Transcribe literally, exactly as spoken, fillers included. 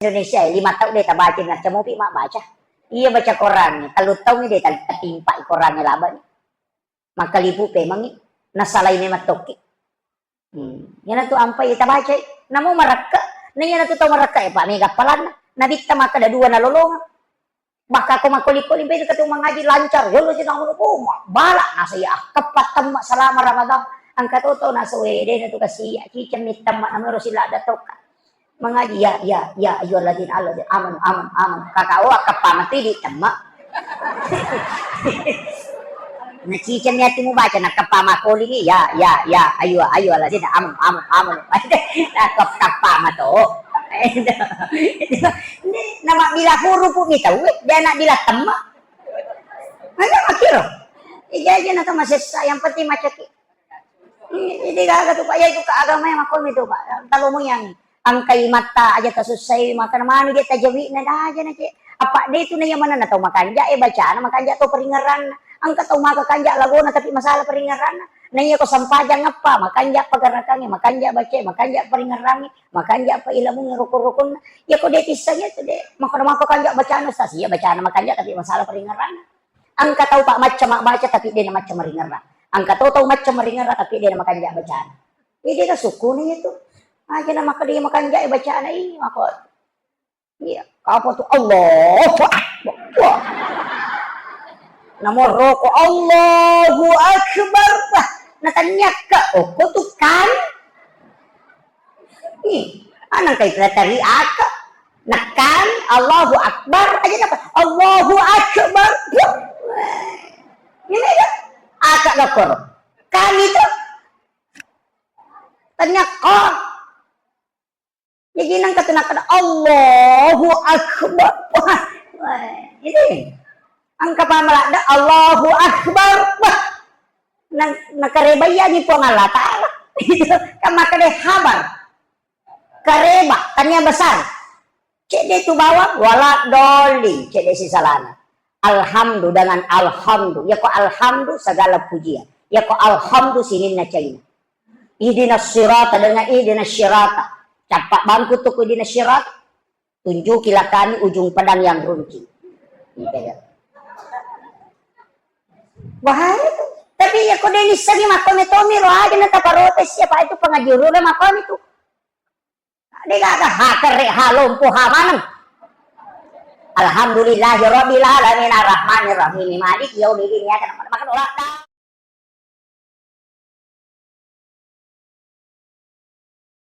Indonesia e, lima taung de' tabaca, nacca mopi mabbaca. Iya baca Korangnge, tellu taungngi de' ta-, tatimpai Korangnge labani. Makkalipu pemangngi, nasalai memang tokki. Hmm. Iyanatu ampai tabacai, namo marakka, na iyanatu tau marakka e, Pak, mega appalanna. Nabitta makkeda dua nalolongeng. Maka ko makkoli-koli, beda katu mangaji lancar, yolo si namu ko, bala, nasa iya, keppa temma selama Ramadan, engka to to nasa we, de' natu kasi iya, ciceng ni temma, namero sila ada tokka. Mangaji, ya, ya, ya, ayyuhalladzina alladzina amanu, amanu, amanu. Kaka, oh, keppa mati di temma. Naciceng ni ati mubaca, na keppa makkoli ni, ya, ya, ya, ayyuha, ayyuhalladzina amanu, amanu, amanu. Na kep-, keppa mato. Ini nama bila huruf ni tau, eh, dia nak bila temma. Aja makiro. Ija aja na tama sessa, yang penting macaki. Jadi gaga tu, Pak, ya itu ke agama yang makomi tu, Pak. Kalau mau yang angkai mata aja tasussai, maka manu dia tajawi na aja na, Cek. Apa dia itu na yang mana na tau makanja e bacana, makanja tau peringeran. Angka tau maka kanja lagona tapi masalah peringeran. Na iya ko sampajang apa, makanja pagarakannya, makanja baca, makanja peringerannya, makanja apa ilmu rukun-rukun. Ya ko dia tisanya itu deh, maka maka kanja bacana, sas iya bacana makanja tapi masalah peringeran. Engka tau, Pak, macca mabbaca tapi de' na macca maringerra. Engka to tau macca maringerra tapi de' na makanja bacana. Jadi na sukuni itu. Aja na maka dia makanja e bacana, ih, mako. Iya, kapa tu Allahu Akbar. Wah. Namoro ko Allahu Akbar. Wah, natanyakka, oh, ko tu kan? Ih, anang kai tari aka. Nekan Allahu Akbar aja napa? Allahu Akbar. Wah. Ini kan aka gakor. Kami tu tanya kok. Jadi nang kata nak kata Allahu Akbar. Wah, wah, ini. Engka pamalak dah Allahu Akbar. Wah. Nang nakareba iya ni Puang Allah Taala. Itu kan maka deh habar. Kareba, tania besar. Cedde tu bawang, wala doli, cedde si salana. Alhamdu dengan alhamdu. Yako alhamdu segala pujian. Yako alhamdu sininna caina. Ihdinas sirata dengan ihdinas sirata. Cappa bangku tu ku ihdinas sirata. Tunjukilah kami ujung pedang yang runcing. Gitu ya. Bahaya tu. Tapi ya ko deni segi makkome tomi ro aja na taparotes ya, Pak, itu pengajian ro makkome tu. De' gaga ha kerre ha lompo ha maneng. Alhamdulillahi rabbil alamin, arrahmanir rahim, maliki yaumiddin, iyyaka na'budu wa iyyaka nasta'in.